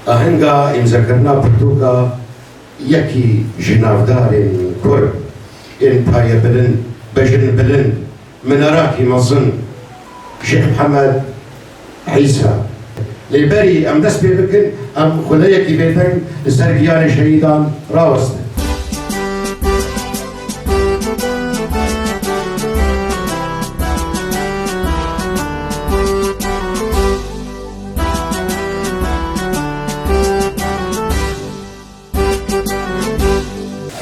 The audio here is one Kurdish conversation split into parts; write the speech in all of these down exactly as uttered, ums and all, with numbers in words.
Ahenga îmzekirina pirtûka yekî ji navdarên kurd ên payebilind, bejinbilind, minarakî mezin, Şêx Mihemed Îsa. Lê berî em dest pê bikin, em xuleyekî bêdeng li ser giyanê şehîdan rawestin.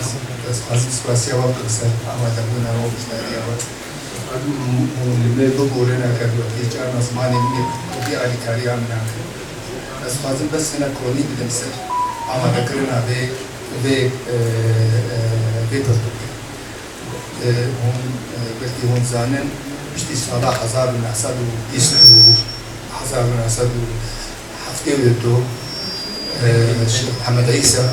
Ez, ez dixwazim spasiya we bikim ser amadebûna we û beşdariya we. Em, em li me biborin, eger wekî carna zimanê min ê kurdî alîkariya min nakin. Ez dixwazim bes hinek ronî bidim ser amadekirina vê, vê, e, e, vê pirtûkê. E, hûn, e, belkî hûn zanin, piştî sala hezar û neh sed û bîst û hezar û neh sed û heftê û du, e, Şêx Mihemed Îsa,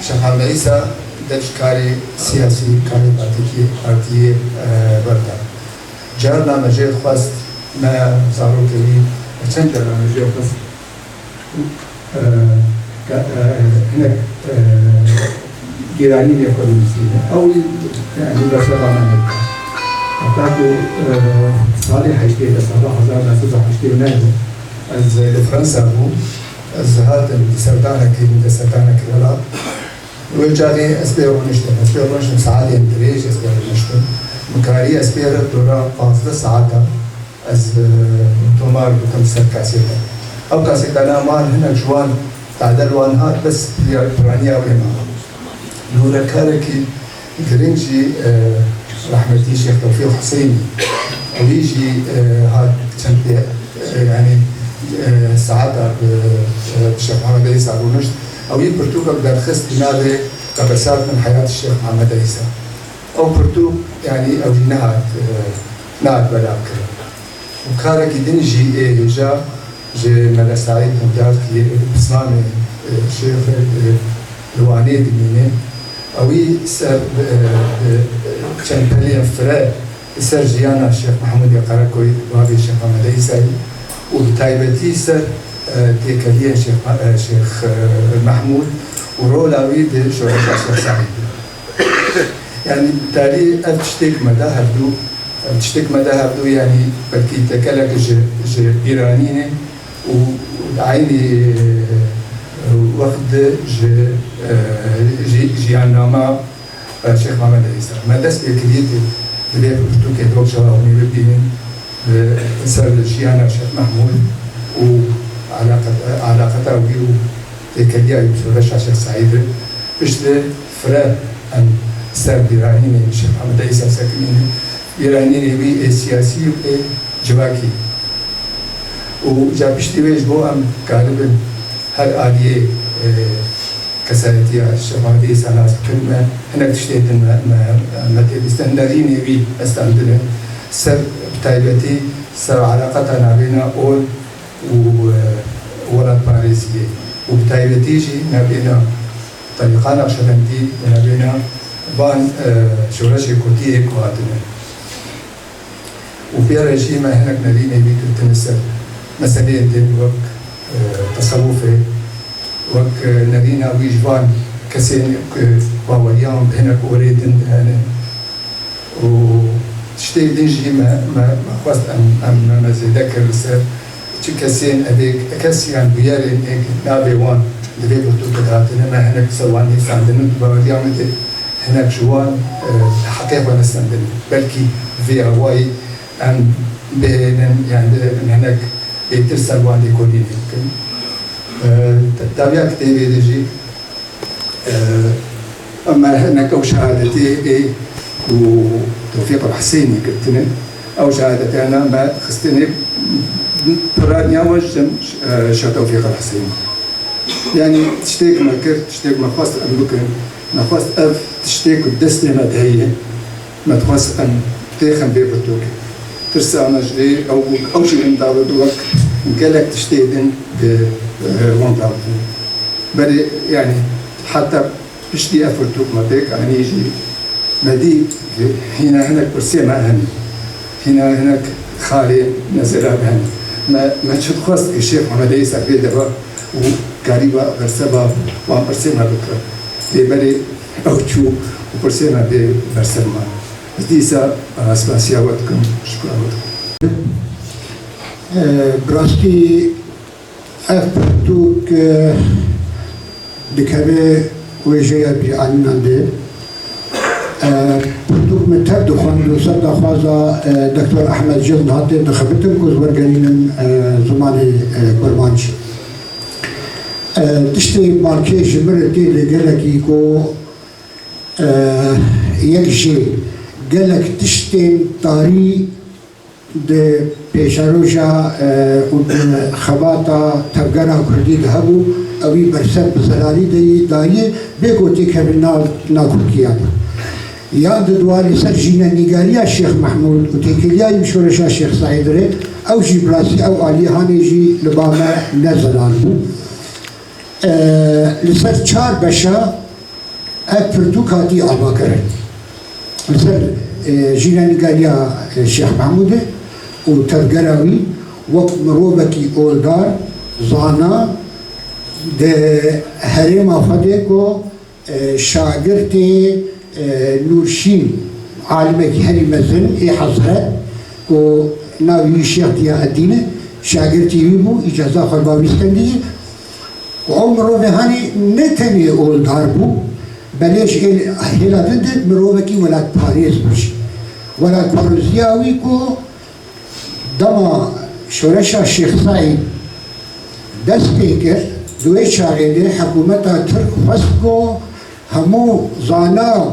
Şêx Mihemed Îsa dev ji karê siyasî, karê partîkî, partiyê, e, berda. Carna me jê xwest, me zarokê wî, me çend carna me jê xwest, e, ka, e, hinek, e, bîranînê xwe binivîsîne. Ew, yanî, bersiva me nedike. Heta ku, e, salê heştê de, sala hezar neh sed û heştê û neh de ez li Fransa bûm, ez hatim di serdanekê, min de serdanekê welat. Wê carê ez pê rûniştim, ez pê rûniştim, saetên dirêj ez pê rûniştim. Min karî ez pê re dora pazdeh saeta ez, e, tomar bikim ser kasêta. Ew kasêta na man hinek ji wan tadel wan hat, bes piraniya wê ma. Nûrekarekî girîng jî, e, rehmetî Şêx Tewfîq Huseynî, ewî jî, e, hat çend pê, e, yanî, e, saeta bi, e, Şêx Mihemed Îsa rûnişt. Ewî pirtûkek derxist bi navê Qebesat min heyat Şêx Mihemed Îsa. Ew pirtûk, yanî ew jî nehat, e, nehat belavkirin. Û karekî din jî ê hêja ji Mele Seîd Mûdarkî, pismamê, e, şêxê, e, li Wanê dimîne. Ewî ser, e, e, çend pelên fire li ser jiyana Şêx Mehmûdê Qerekoyî, bavê Şêx Mehmedê Îsayî û bi taybetî ser, e, têkeliyên Şêx Me-, e, Şêx, e, Mehmûd û rola wî di şoreşa Şêx Seîdê. Yanî bi tarî ev tiştêk me da hevdû, ev tiştêk me da hevdû, yanî belkî tekelek ji, ji bîranînê û eynî, e, wext de ji, e, ji, jiyannama, e, Şêx Mehmedê Îsa. Me dest pê kiriye ku divê bi pirtûkê dok çawa hûnî bibînin, li ser jiyana Şêx Mehmûd û alaqet-, alaqeta wî û têkeliya wî bi şoreşa Şêx Seîdê. Piştre fire em ser bîranînê Şêx Mehmedê Îsa sekinîne, bîranînê wî ê siyasî û ê civakî. Û ca piştî wê ji bo em karibin her aliyê, e, kesayetiya Şêx Mehmedê Îsa nas bikin, me hinek tiştê din me, me, me tê bîstin. Nerînê wî me standine, ser, bi taybetî ser alaqeta navêna ol û, e, welatparêziyê û bi taybetî jî navêna terîqa Naqşebendî û navêna van, e, şoreşê kurdî ê ku hatine. Û pê re jî me hinek nerînê wî girtine ser meseleyên din wek, e, tesewufê, wek, e, nerîna wî ji van kesên ku baweriyan bi hinek orê din de hene. Û tiştê din jî me, me, me xwest em, em, me, me zêde kir li ser çi kesên evê kes yan bûyerên ê navê wan di vê pirtûkê de hatine, me hinek li ser wan nivîsandin û di baweriya min de hinek ji wan, e, heqê xwe nestendin. Belkî vê awayî em bihêlin, yan bihêlin hinek bêtir ser wan lêkolînê bikin. E, te-, dawiya kitêbê de jî, e, em hinek ew şehadetê ê ku Tewfîq el Husênî girtine, ew şehadetana me xistine, piraniya we ji, e, Şeh Tewfîq el Husênî. Yanî tiştêk me kir, tiştêk me xwest em bikin, me xwest ev tiştê ku destê me de heye, me dixwest em têxin vê pirtûkê. Pirsa me ji vê ew bû, ew jî wenda bû, wek gelek tiştê din di, e, wenda bû. Berê, yanî, heta piştî ev pirtûk me pêk anî jî me dî, e, hîna hinek pirsê me hene. Hîna hinek xalê nezera me hene. Me, me çi dixwest ku Şêx Mehmedê ser vê deva û karîba berseva wan pirsê me bike. Lê berê ew çû û pirsê me bê bersev man. Ez dîsa spasiya we dikim, şikura we dikim. Bi rastî ev pirtûk, e, dikeve wêjeya bîranînan de. E, pirtûk min tev dixwend û ser daxwaza, e, Doktor Ehmed Cem hatê dixebitim ku ez wergerînim, e, zimanê, e, kurmancî. E, tiştê balkêş ji min re tê lê gelekî ku, e, yek jê gelek tiştên tarî di pêşeroja, e, û di xebata tevgera kurdî de hebû, ewî bersev bi zelalî de yî dayê, bê ku têkevin nav nakokî ya de. Ya di dwarê ser jînenîgariya Şêx Mehmûd û têkiliya wî şoreşa Şêx Seîd re, ew jî bi rastî ew aliyê hanê jî li ba me ne zelal bû. E, li ser çar beşa ev pirtûk hatî avakirin. Li ser, e, jînenîgariya, e, Şêx Mehmûdê û tevgera wî wek mirovekî oldar, zana, di herêma xwe de ku, e, şagirtê, e, Nûrşîn, alimekî herî mezin ê Hezret, ku navê wî Şêx Diyaeddîn e, şagirtî wî bû, îcaza xwe li ba wî stendiyê. Û ew mirovê hanê ne tenê oldar bû, belê ji hêl-, hêla din de mirovekî welatparêz bû jî. Welatparêziya wî ku dema şoreşa Şêx Seîd dest pê kir, di wê çaxê de hikûmeta Tirk xwest ku hemû zana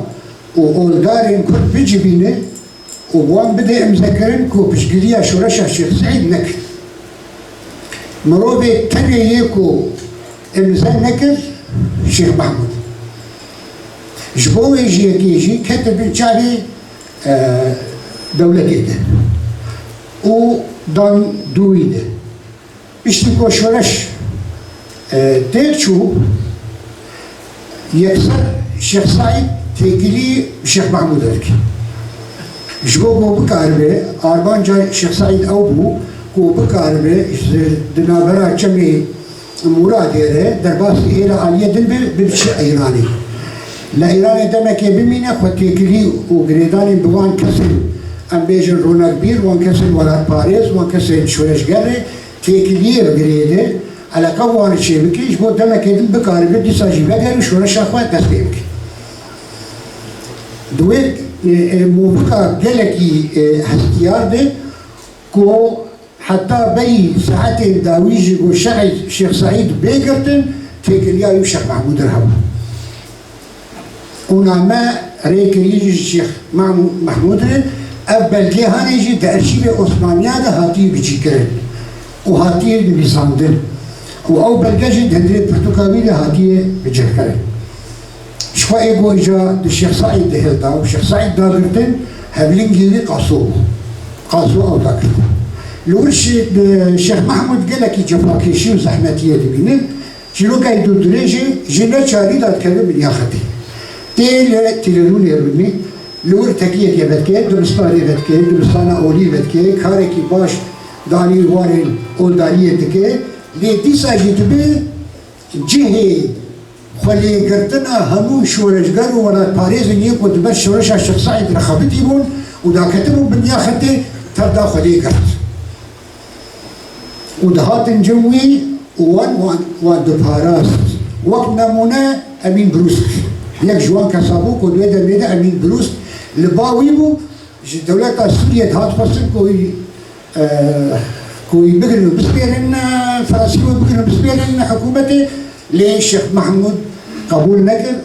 û oldarên Kurd bicivîne, û wan bide îmzekirin ku piştgiriya şoreşa Şêx Seîd nekir. Mirovê tenê yê ku îmze nekir, Şêx Mehmûd. Ji bo wê jî yekê jî kete bin çavê, e, dewletê de û dan dûwî de. Piştî ku şoreş, e, têk çû, yekser Şêx Seîd têkilî Şêx Mehmûd dike. Ji bo ku bikaribe, armanca Şêx Seîd ew bû ku bikaribe ji di navbera çemê Mûradê re derbasî hêla aliyê din be, bibiçe Îranê. Li Îranê demekê bimîne, xwe têkilî û girêdanên bi wan kesên, em bêjin, ronakbîr, wan kesên welatparêz, wan kesên şoreşger re têkiliyê bi girêde, eleqa wan çê bike, ji bo demekê din bikaribe dîsa jî vegere û şoreşa xwe dest pê bike. Di wê, e, e, movika gelekî, e, hestiyar de ku heta berî saetên dawî jî ku Şehîd Şêx Seîd bê girtin, têkiliya wî Şêx Mehmûd re hebû. Û name rê kirî jî ji Şêx Mahmû-, Mehmûd re, ev belgê hanê jî di erşîvê Osmaniya de hatiye bicîkirin û hatiye nivîsandin. Û ew belge jî di hundirê pirtûka wî de hatiye bicihkirin. Ji xwe ê ku îca di Şêx Seîd de hilda û Şêx Seîd da girtin, hevlingê wî Qaso bû. Qaso ew da girtin. Li wir şi-, Şêx Mehmûd gelekî cefakêşî û zehmetiyê dibîne. Çîrokekî dûrdirêj e, ji neçarî da dikeve binyaxetê. Tê li Tîlerûnê rûnî, li wir tekiyekê vedike, dibistanê vedike, dibistana olî vedike, karekî baş di alî warên oldariyê dike, lê dîsa jî dibe cihê xwelêgirtina hemû şoreşger û welatparêzên yê ku di ber şoreşa Şêx Seîd re xebitî bûn û daketibûn binyaxetê, tev da xwelê girt. Û dihatin cem wî û wan, wan, wan diparast. Wek nemûne Emîn Brûsk. Yek ji wan kesa bû ku di wê demê de Emîn Brûsk li ba wî bû, ji dewleta Sûriyê dihat xwestin ku wî, e, ku wî bigirin û bispêrin, e, Fransî wî bigirin û bispêrin hikûmetê, lê Şêx Mehmûd qebûl nekir.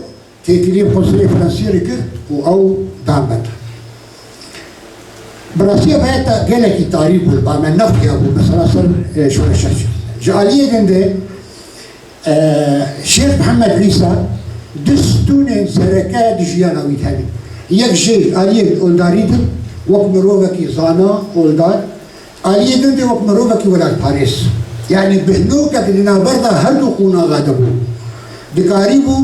Têkilî qusrê Fransî re kir û ew dan benda. Bi rastî ev heta gelekî tarî bû, li ba me nexuya bû, mesela ser, e, şoreşa çû. Ji aliyê din de, e, Şêx Mihemed Îsa du stûnên sereke di jiyana wî de hene. Yek jê aliyê oldarî din, wek mirovekî zana, oldar, aliyê din de wek mirovekî welatparêz. Yanî bihnokek li navberda her du qonaxa de bû. Dikarîbû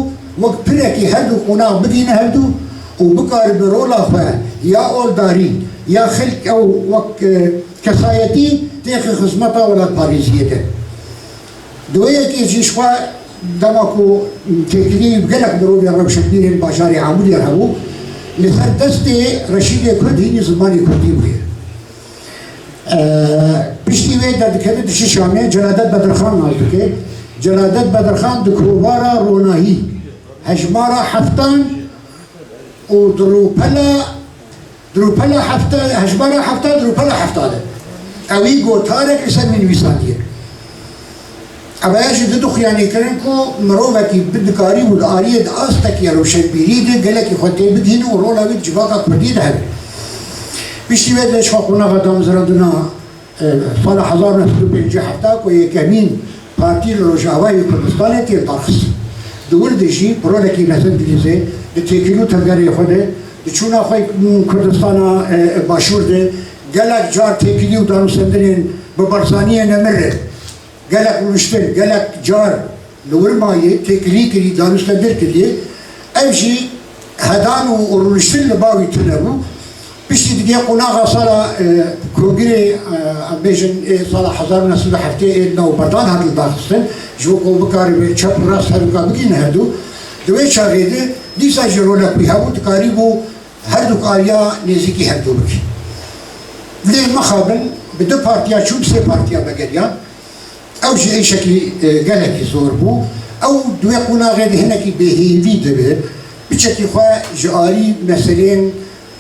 wek pirekî her du qonax bigihîne hevdu û bikaribe rola xwe ya oldarî, ya xelk ew wek, e, kesayetî têxe xizmeta welatparêziyê de. Di wê yekê jî ji xwe dema ku têkilî gelek mirovên rewşenbîrên bajarê Amûdê re hebû, li ser destê Reşîdê Kurd hînî zimanê Kurdî bûye. E, piştî wê derdikeve diçe Şamê, Celadet Bedirxan nas dike. Celadet Bedirxan di kovara Ronahî, hejmara heftan û di rûpela, di rûpela hefta, hejmara hefta, di rûpela hefta de. Ewî gotarek li ser wî nivîsandiye. Ev ya jî didixuyanî kirin ku mirovekî bi dikarî û di aliyê di astekî rewşenbîrî de gelekî xwe tê bigihîne û rola wî di civaka kurdî de hebe. Piştî wê de ji xwe qonaxa damezrandina, e, sala hezar neh sed û pêncî heft ku yekemîn partî li Rojavayê Kurdistanê tê darxist. Di wir de jî bi rolekî mezin dilîze di têkilî û tevgerê xwe de, di çûna xwe Kurdistana, e, Başûr de gelek car têkilî û danûstendinên bi Barzaniyê nemir re. Gelek rûniştin, gelek car li wir mayê têkilî kirî, danûstendir kiriye. Ev jî hedan û rûniştin li ba wî tune bû. Piştî digê qonaxa sala, e, kongirê, e, em bêjin, ê sala hezar û neh sed û heftê ê navberdan hat lidaxistin, ji bo ku bikaribe çep û rast herika bigihîne hevdu. Di wê çaxê de dîsa jî rolek wî hebû, dikarîbû her du kariya nêzîkî hevdu bike. Lê mixabin bi du partiya çû, bi sê partiya vegeriyan. Ew jî êşekî, e, gelekî zor bû. Ew di wê qonaxê de hinekî bêhêvî dibe. Piçekî xwe ji alî meselên,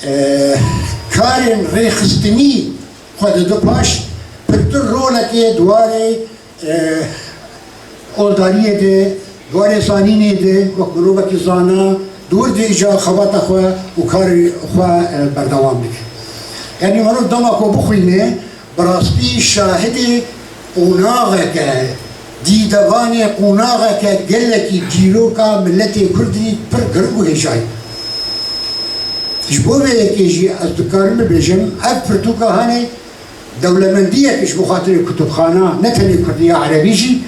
e, karên rêxistinî xwe dide paş, pirtir rolekê di warê, e, oldariyê de, di warê zanînê de, wek mirovekî zana, di wir de îcar xebata xwe û karê xwe, e, berdewam dike. Yanî mirov dema ku bixwîne, bi rastî şahidê qonaxeke, dîdevanê qonaxeke gelekî dîroka miletê Kurdî pir giring û hêjayî. Ji bo vê yekê jî ez dikarim bibêjim, ev pirtûka hanê dewlemendiyek ji bo xatirê kutubxana, ne tenê Kurdî ya Erebî jî,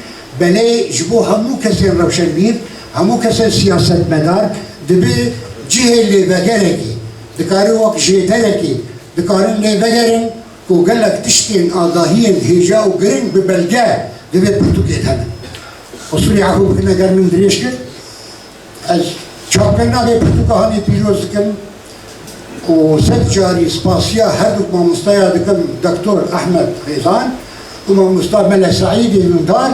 belê ji bo hemû kesên rewşenbîr, hemû kesên siyasetmedar dibe cihê lêvegerekî, dikare wek jêderekî, dikarin lê vegerin ku gelek tiştên agahiyên hêja û giring bi belge di vê pirtûkê de hene. Qusûrê efû bikin eger min dirêj kir. Ez çapkirina vê pirtûka hanê pîroz dikim û sed carî spasiya her du mamosteya dikim, Doktor Ehmed Xêzan û mamosta Mele Seîdê Windar,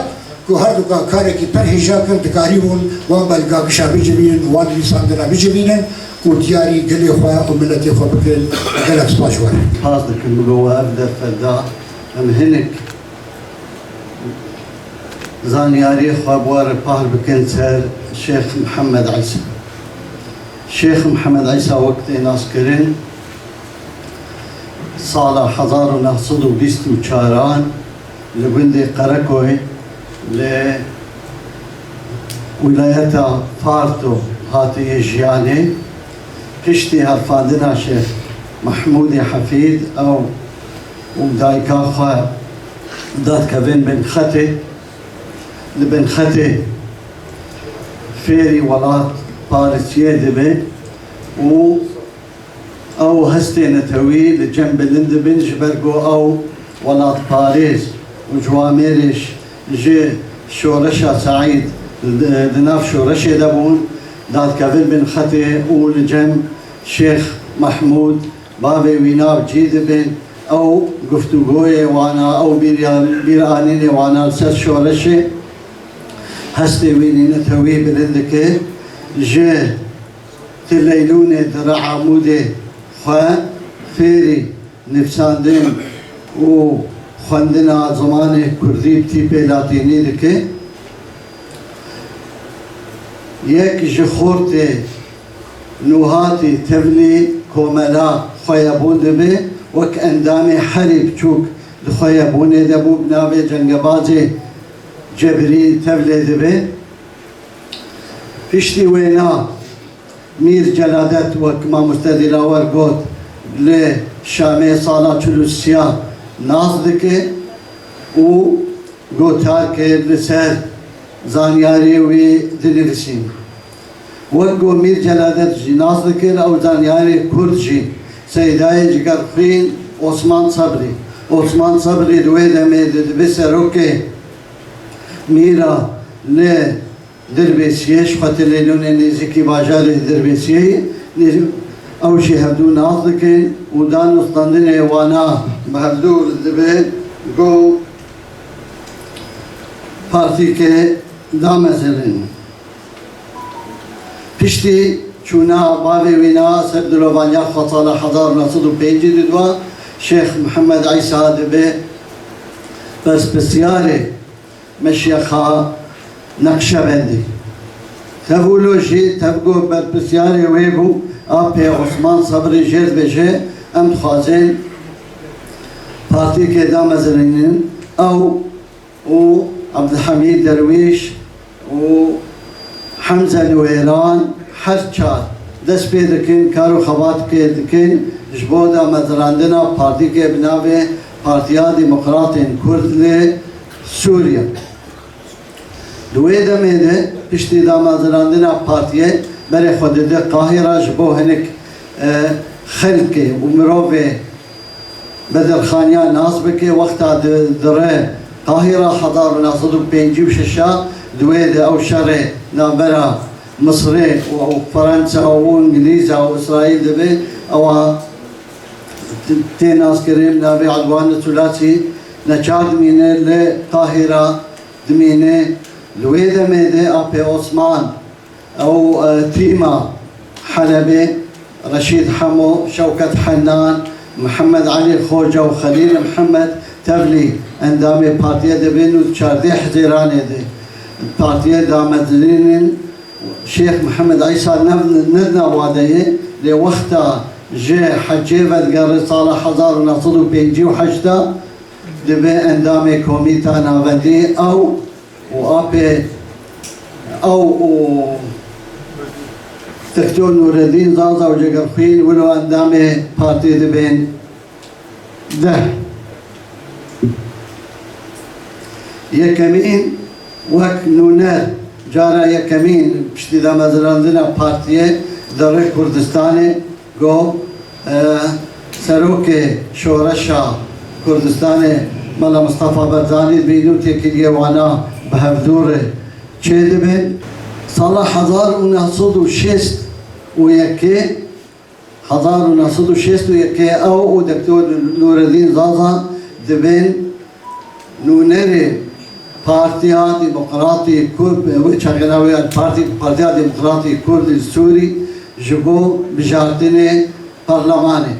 ku her duka karekî pir hêja kir, dikarîbûn wan belga gişa bicivînin, wan nivîsandina bicivînin û diyarî gelê xwe û miletê xwe bikin. Gelek spas ji we re. Spas dikim, bi we ev derfet da em hinek zanyariyê xwe bi we re pal bikin ser Şêx Mihemed Îsa. Şêx Mihemed Îsa wek tê naskirin, sala hezar û neh sed û bîst û çaran li gundê Qerekoy li wîlayeta Farto hatiye jiyanê. Piştî herfandina Şêx Mehmûdê Hefîd, ew û dayika xwe dadkevin bin xetê, li bin xetê fêrî welat Parisiyê dibe û ew hestê netewî li cem bilind dibin, ji ber ku ew welatparêz û ciwamêrê ji şoreşa Seîd di, di nav şoreşê de bûn, dadkevin bin xetê û li cem Şêx Mehmûd bavê wî nav cî dibin. Ew guftûgoyê wana, ew bîrya-, bîranînê wana li ser şoreşê hestê wî netewî bilind dike. Ji Ti Leylûnê di Reamûdê xwe fêrî nivîsandin û xwendina zimanê kurdî bi tîpê latînî dike. Yek ji xortê nûhatî tevlî komela xweyebûn dibe, wek endamê herî biçûk di xweyebûnê de bû, bi navê cengebazê Cebirî tevlê dibe. Piştî wêna Mîr Celadet, wek mamoste Dîlawer got, li Şamê sala çil û sêya nas dike û gotarkê li ser zanyarê wî dinivîsîn. Wek ku Mîr Celadet jî nas dikir, ew zanyarê Kurd jî Seydayê Cigerxwîn Osman Sebrî. Osman Sebrî di wê demê de dibe serokê mîra li Dirbêsiyê, ji xwe Tilêlûnê nêzîkî bajarê Dirbêsiyê ye. Nê-, ew jî hevdû nas dikin û danûstandinê wana bi hevdû dibe ku partîkê damezirîn. Piştî çûna bavê wî na ser dilovaniya xwe sala hezar û neh sed û pêncî û dua, Şêx Mihemed Îsa dibe berpirsiyarê Meşyexa Neqşebendî. Tev wilo jî, tev ku berpirsiyarê wê bû, apê Osman Sebrî jê dibêje, em dixwazin partîkê damezirînin, ew û Ebdulhemîd Derwîş û Hemze Nûêran her çar dest pê dikin, kar û xebatê dikin ji bo damezirandina partîkê bi navê Partiya Demokratên Kurd li Sûriye. Di wê demê de piştî damezirandina partiyê berê xwe dide Qahîra ji bo hinek, e, xelkê û mirovê Bedirxaniya nas bike, wexta di, dire Qahîra hezar û neh sed û pêncî û şeş a, di wê de ew şerê navbera Misrê û, û Fransa û Îngilîza û Îsraîl dibe, ewa t-, tê naskirin navê Edwan Sulasî neçar dimîne li Qahîra dimîne. Li wê demê de apê Osman Ew, e, tîma Helebê, Reşîd Hemo, Şewket Hennan, Mihemed Elî Xoca û Xelîl Mihemed tevlî endamê partiyê dibin û di çardeh Hizîranê de partiyê damezirînin. Şêx Mihemed Îsa nev-, ne di nav wadeyê, lê wexta ji hecê vedigere sala hezar û neh sed û pêncî û heşt de dibe endamê Komîta Navendî. Ew û apê ew û Doktor Nûreddîn Zaza û Cegerxwîn wilo endamê partî dibên deh. Yekemîn wek nûner, cara yekemîn piştî damezirandina partiyê derê Kurdistanê, Go, e, serokê Şoreşa Kurdistanê Mela Mistefa Barzanî bîn û têkiliyê wana bi hevdû re çêdibin. Sala hezar û neh sed û şêst û yekê, hezar û neh sed û şêst û yekê ew û Doktor Nûreddîn Zaza dibin Nûnerê Partiya Demokratî Kurd, wê çaxê navê Partî-, Partiya Demokratî Kurd li Sûrî ji bo bijartinê parlemanê.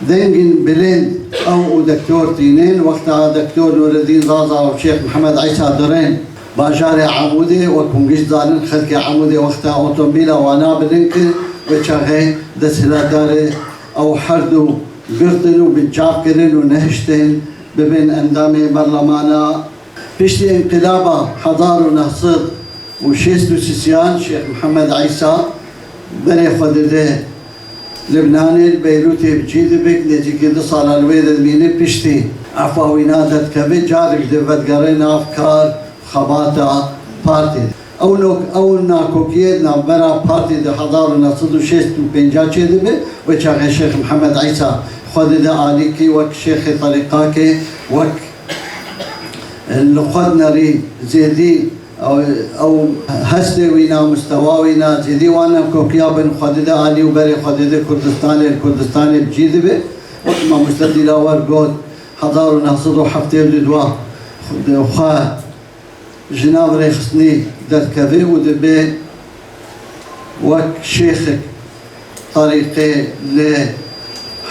Dengên bilind ew û doktor tînin, wexta doktor Nûreddîn Zaza û Şêx Mihemed Îsa dirên bajarê Amûdê, wek hûn giş zanin, xelkê Amûdê wexta otomobîla wana bilind kir, wê çaxê desthilatdarê ew her du girtin û binçav kirin û nehiştin bibin endamê berlemana. Piştî înqilaba hezar û neh sed û şêst û sisiyan Şêx Mihemed Îsa berê xwe dide Libnanê, li Beyrûtê bi cî dibe, nêzîkî du sala li wê de dimîne, piştî efa wîna derdikeve, carek di vedigere nav kar xebata partê. Ew nok-, ew nakokiyê navbera partê di hezar û neh sed û şêst û pênc çêdibe, wê çaxê Şêx Mihemed Îsa xwe dide alîkî wek şêxê terîqakê, wek li xwe dinerî zêdî ew, ew hestê wîna, mustewa wîna, zêdî wan nakokiya bin xwe dide alî û berê xwe dide Kurdistanê, li Kurdistanê bi cî dibe. Wek mamoste Dîlawer got, hezar û neh sed û heftê û dua xwe ji nav rêxistinî derdikeve û dibe wek şêxek terîqê li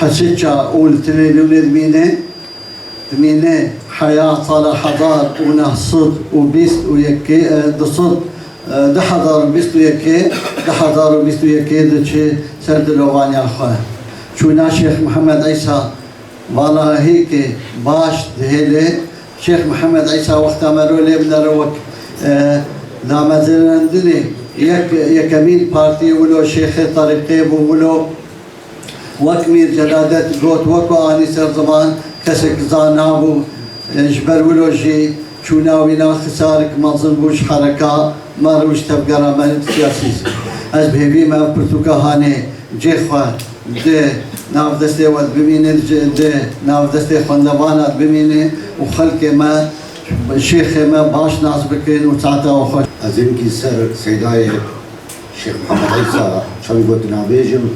Hesiça û li Tilêlûnê dimîne, dimîne heya sala hezar û neh sed û bîst û yekê, e, du sed, e, du hezar û bîst û yekê, du hezar û bîst û yekê diçe ser dilovaniya xwe. Çûna Şêx Mihemed Îsa Valahîkê baş dihêle. Şêx Mihemed Îsa wexta me ro lê binere wek, e, damezirandinê yek, yekemîn partiyê wilo şêxê terîqê bû, wilo Wek Mîr Celadet got, wek ku anî ser ziman, kesek zana bû, e, ji ber wilo jî çûna wî na xisarek mezin bû ji hereka me rû ji tevgera me siyasî. Ez bi hêvî me ev pirtûka hanê cê xwe di navdestê we bimîne, di, di navdestê xwendevana bimîne û xelkê me, şêxê me baş nas bikin û saeta we xweş. Ez hinkî ser Seydayê Şêx Mihemed Îsa çend gotina bêjim.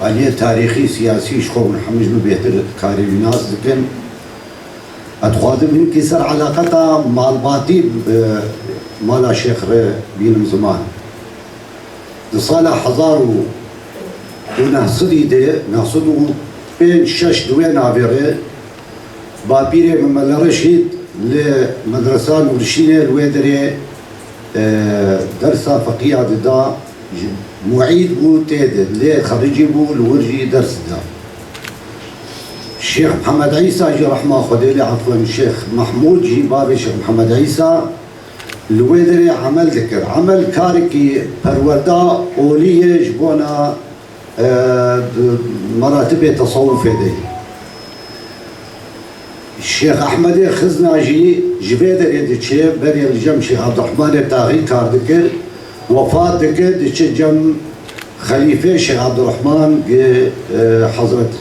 Aliyê tarîxî, siyasî ji xwe hûn hemî ji min bêhtir karê wî nas dikin. Ez dixwazim hinkî ser eleqeta malbatî bi mala Şêx re bînim ziman. Di sala hezar û neh sedî de, neh sed û pênc şeş di wê navê re, bapîrê min Mele Reşîd li medresa Nûrşînê li wê derê, e, dersa feqîya dida, ji muîd bû tê de, lê xericî bû, li wir jî ders dida. Şêx Mihemed Îsa jî rehma Xwedê lê, efwen, Şêx Mehmûd jî, bavê Şêx Mihemed Îsa, li wê derê emel dikir. Emel karekî perwerda olî ye ji bona, e, di meratibê tesewufê de. Şêx Ehmedê Xizna jî ji vê derê diçe, berê li cem Şêx Abdurrahmanê Taxî kar dikir, wefat dike, diçe cem Xelîfê Şêx Abdurrahman gi, e, Hezret.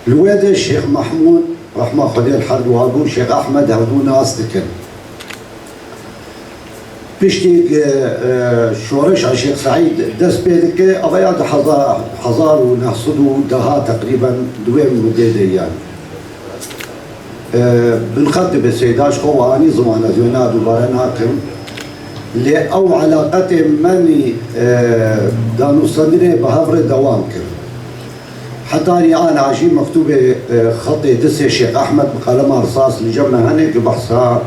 Li wê de Şêx Mehmûd, rehma Xwedê li her duwa bû, Şêx Ehmed hevdû nas dikin. Piştî, e, e, şoreşa Şêx Seîd dest pê dike, ava ya di hezar, hezar û neh sed û deha teqrîben di wê mudê de yan. E, binqet dibe Seyda ji xwe we anî ziman, ez wêna dubare nakim. Lê ew eleqetê menî, e, danûstendinê bi hev re dewam kir. Hetanî ana jî mektûbê, e, xetê disê Şêx Ehmed bi qelema risas li cem me hene, ki behsa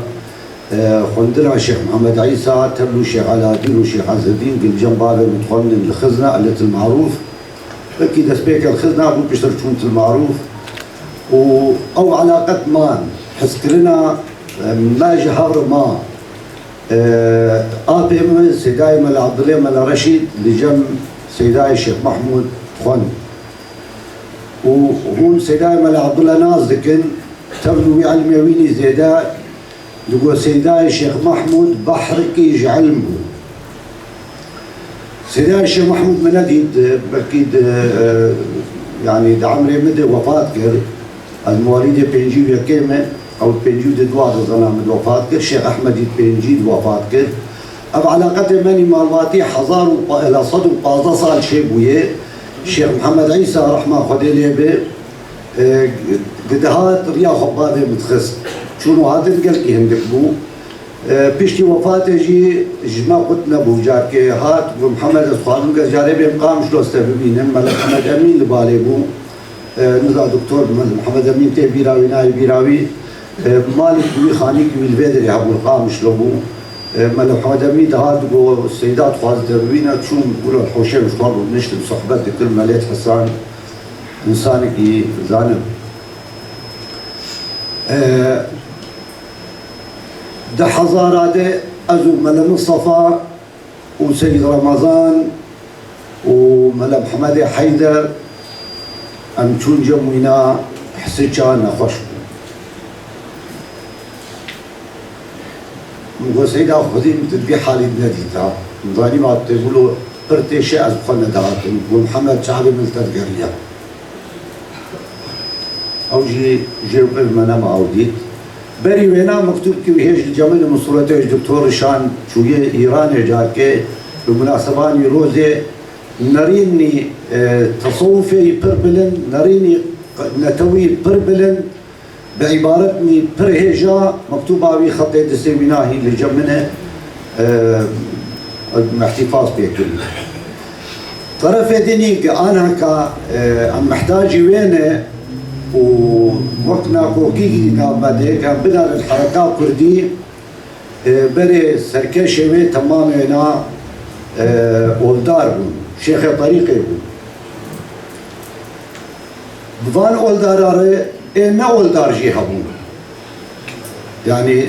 e, xwendina Şêx Mihemed Îsa, tevlû Şêx Eladîn û Şêx Ezedîn, gilcem bavê min dixwendin li Xizna, li Til Marûf. Wekî destpêke li Xizna bû, piştre çûn Til Marûf. Û ew eleqet man, hizkirina, e, me ji hev re ma. E, apê min Seydayê Mele Abdulê Mele Reşîd li cem Seydayê Şêx Mehmûd xwend. Û hûn Seydayê Mele Abdulê nas dikin, tevlû wî ilmê wî nî zêde, Digo Seydayê Şêx Mehmûd behrekî ji ilm bû. Seydayê Şêx Mehmûd min nedît, belkî di, e, yanî di emrê min de wefat kir. Ez mewalîdê pêncî û yekê me, ew pêncî û du dizana min wefat kir. Şêx Ehmedî pêncî wefat kir. Ev eleqetê menî malbatî hezar û pa-, sed û pazdeh sal çêbûye. Şêx Mihemed Îsa rehma Xwedê lê be, E, di dihat riya xwe bavê min dixist. Çûn û hatin gelkî hindik bû. E, piştî wefatê jî ji me qut nebû. Carkê hat, got, Mihemed, ez dixwazim ez carê bêm Qamişlo ez te bibînim. Mele Mihemed Emîn li balê bû. E, niza doktor Mele Mihemed Emîn tê bîra wî, nayê bîra wî. E, malek wî, xanîk wî li vê derê hebû, li Qamişlo bû. E, Mele Mihemed Emîn dihat, digot, Seyda dixwazim te bibîne. Çûm, wilo li hewşê min ji xwe rûniştim, sohbet dikirim, Melêt Hesan. Însanekî zanim. E, di hezara de ez û Mele Mistefa û Seyîd Remezan û Mele Mihemedê Heyder em çûn cem wîna, hisiça nexweş bû. Min got, Seyda, xwedî min tu di vî halî de nedîta. Min zanî ma tu tê wilo pir têşe, ez bi xwe nedihatim. Got, Mihemed, çavê min li te digeriya. Ew jî jê û pê bi me nema ew dît. Berî wêna mektûbkî wî hêj li cem min, min sûretê ji Doktor Rişan çûye Îranê carkê bi munasebanî rozê nerînî, e, tesewufê yî pir bilind, nerînî netewî pir bilind, bi îbaretnî pir hêja, mektûba wî xetê distê wîna hîn li cem min e, e, me îhtîfaz pê kirî. Terefê dinî ki anaka, e, em mihtacî wê ne û wek nakokî nav me de, ke em binerin hereka kurdî, e, berê serkêşê wê temamê wêna, e, oldar bûn, şêxê terîqê bûn. Bi van oldara re ê ne oldar jî hebûn. Yanî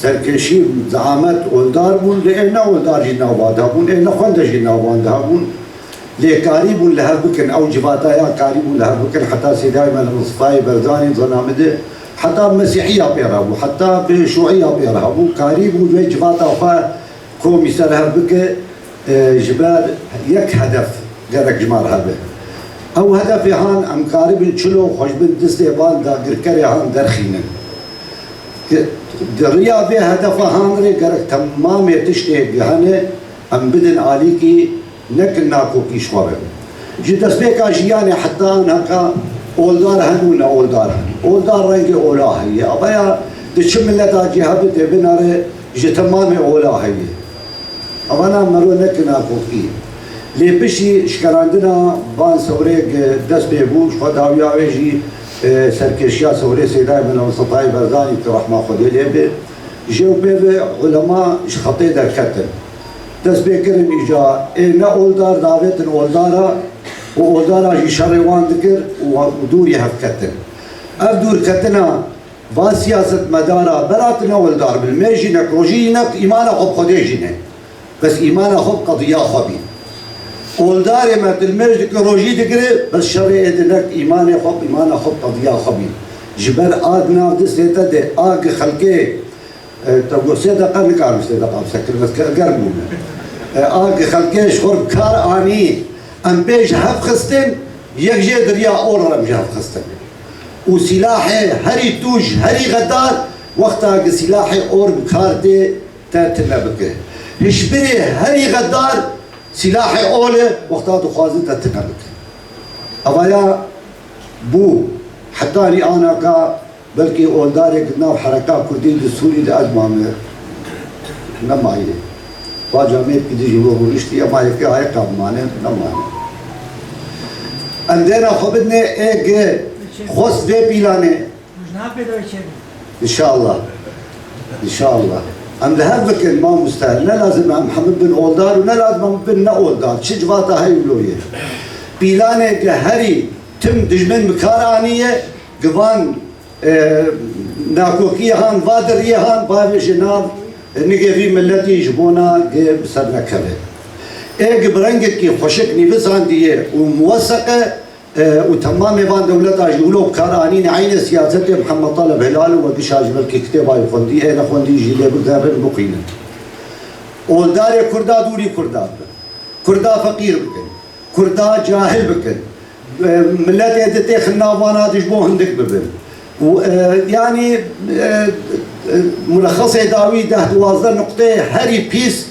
serkêşî, zeamet oldar bûn, lê ê ne oldar jî nav wan de hebûn, ê ne xwende jî nav wan de hebûn. Lê karîbûn li hev bikin, ew civata ya karîbûn li hev bikin, heta Seydayê me li Mistefayê Berzanî zana min de, heta Mesîhiya pê re bû, heta bi Şûiya pê re bû, karîbûn wê civata xwe komî ser hev bike, e, ji ber yek hedef gerek ji me re hebe. Ew hedefê han em karibin çilo xwe ji bin distê van dagirkerê han derxînin. Di riya vê hedefa han rê gerek temamê tiştê hene em bidin alîkî, nekin nakokî ji xwe re. Ji destpêka jiyanê heta anaka oldar hen û ne oldar hen. Oldar rengê ola heye. Avaya di çi mileta cî hebe tê binare ji temamê ola heye. Avana mero nekin nakokî. Lê piştî şikerandina van sewrê dest pê bû, ji xwe dawiya wê jî, e, serkêşiya sewrê Seydayê me Mistefayê Berzanî ki rehma Xwedê lê be, jê û pê ve ulema ji xetê derketin. Dest pê kirin îca ê ne oldar davêtin oldara û oldara jî şerê wan dikir û, û dûrî hev ketin. Ev dûrketina van siyasetmedara bera tu ne oldar bin. Mêr jî nek, rojî jî nek, îmana xwe bi Xwedê jî ne. Bes îmana xwe bi qediya xwe bî. Oldarê me dilmêj dike, rojî digire, bes şerê ê di nek îmanê xwe, îmana xwe bi qediya xwe bî. Ji ber a di nav distê te de a gi xelkê, e, te got sê deqa nikarim sê deqa bisekir, bes ke-, germ bûme. E, a gi xelkê ji xwe bi kar anî, em pê ji hev xistin, yek jê di riya or re em ji hev xistin. Û sîlahê herî tûj, herî xedar, wexta gi sîlahê or bi kar tê, te tune bike. Hişbirê herî xedar sîlahê ol e, wexta dixwaze te tune bike. Evaya bû hetanî anaka belkî oldarek di nav hereka kurdî di Sûrî de ez mame nemaye. Baca mêrkî dijî we rûniştiye, ma yekê ayeka bimane nemane. Em dêna xwe bidine ê gi xwest vê pîlanê. Rojnamepe de çêbû. İnşallah. İnşallah. Em li hev bikin mamoste. Ne lazim em hemî bin oldar û ne lazim em bin ne oldar. Çi civata hey û lo ye. Pîlanê gi herî tim dijmin bi kar aniye, gi van, e, nakokiyê han, va deriyê han, bavê ji nav, e, nigê vî miletî ji bona gi bi ser nekeve. Ê gi bi rengekî xweşik nivîsandiye û muwesseqe, E, û temamê van dewleta jî wilo bi kar anîne, eynê siyasetê Mihemed Taleb Hilal û we gişa ji belkî kitêba wî xwendî, ê nexwendî jî lê bigerin bixwînin. Oldarê Kurda dûrî Kurda bibin. Kurda feqîr bikin. Kurda cahil bikin. E, miletê di têxin nav wana de ji bo hindik bibin. Û, e, yanî, e, e, mulexesê dawî deh duwazdeh nuqteyê herî pîs,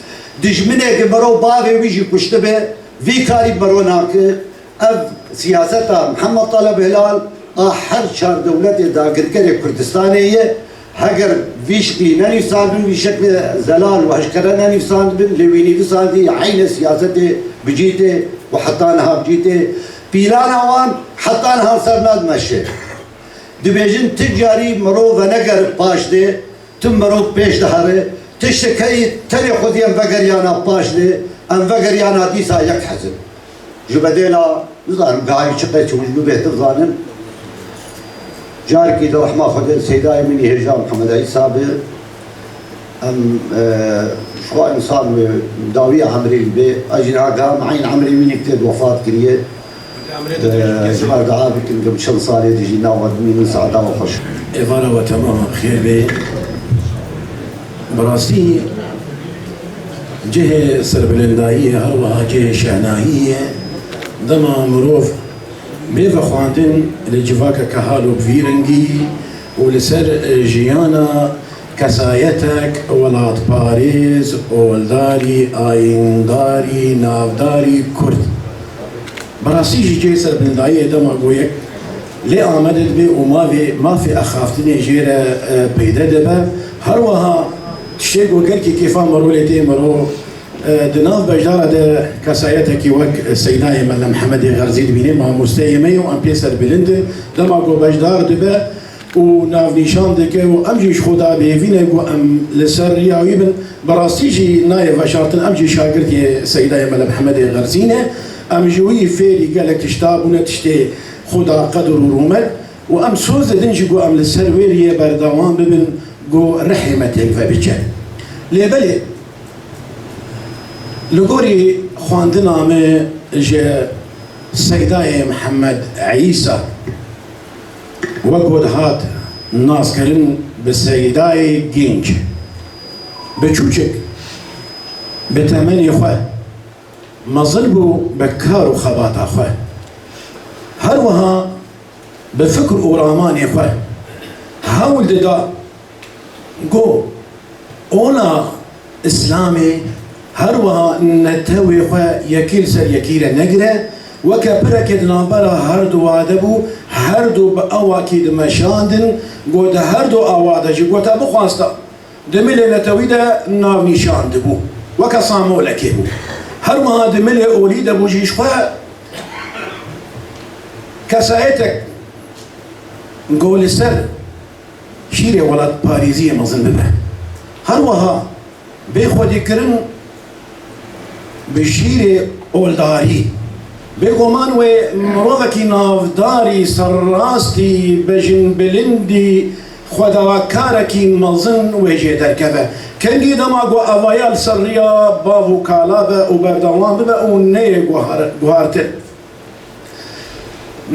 dijminê ki mero bavê wî jî kuştibe, vî karî mero nake. Ev siyaseta Mihemed Taleb Hilal a her çar dewletê dagirkerê Kurdistanê ye. Heger vî şiklî nenîvsandibin, vî şeklê zelal û eşkere nenîvsandibin, lê wî nîvsandî eynê siyasetê bi cî tê û heta niha bi cî tê. Pîlana wan heta niha ser nadimeşe. Dibêjin ti carî mirov veneger paş dê, tu mirov pêş dihere, tiştek heyî tenê xwedî em vegeriyana paş dê, em vegeriyana dîsa yek hizib. Ji bedêla, nizanim gihayî çi qey çû, ji bibê tu zanin. Carekî di rehma Xwedê Seydayê min î hêja Mihemed Îsa be. Em, e, ji xwe însan wê dawiya emrê wî bê. Ez jî niha giham eyn emrê wî yek tê wefat kiriye. E, ji me re dua bikin, ku bi çend salê dijî nava dimînin saeta we xweş. Êvara we temama bi xêr bê. Bi rastî cihê serbilindayî ye, her wiha cihê şehnayî ye. Dema mirov bê vexwendin li civakeke halo bi vî rengî û li ser, e, jiyana kesayetek welatparêz, oldarî, ayîndarî, navdarî kurd. Bi rastî jî cihê serbilindayî ye dema ku yek lê Amedê dibe û mavê, mafê axaftinê jê re, e, peyde dibe. Her wiha tiştê ku gelkî kêfa mirov lê tê, mirov, e, di nav beşdara de kesayetekî wek Seydayê Mele Mihemedê Xerzî dibîne, mamosteyê me ye û em pê serbilind in. Dema ku beşdar dibe, û navnîşan dike û em jî ji xwe da bi hêvî ne ku em li ser riya wî bin. Bi rastî jî nayê veşartin, em jî şagirtê Seydayê Mele Mihemedê Xerzî ne. Em ji wî fêrî gelek tişta bûne, tiştê xwe da qedir û rûmet û em soz didin jî ku em li ser wê riyê berdewam bibin, ku rihê me têk vebiçe. Lê belê, li gorî xwendina me, ji Seydayê Mihemed Îsa, wek ku dihat naskirin bi Seydayê Gênc, biçûçik bi temenê xwe, mezin bû bi kar û xebata xwe. Her wiha bi fikr û ramanê xwe hewl dida ku ola Îslamê, her wiha netewê xwe yekî li ser yekî re negire, weke pirekê di navbera her du wa de bû, her du bi awakî dimeşandin, ku di her du awa de jî ku te bixwasta, di milê netewî de navnîşan dibû. Weke samolekê bû. Her wiha di milê olî de bû jî ji xwe kesayetek ku li ser şîrê welatparêziyê mezin bibe. Her wiha bê xwedîkirin bi şîrê oldarî. Bêguman wê mirovekî navdarî, serrastî, bejinbilindî, xwedakarekî mezin wê jê derkeve. Kengî dema ku evaya li ser riya bav û kala be û berdewam bibe û neyê guhar-, guhartin.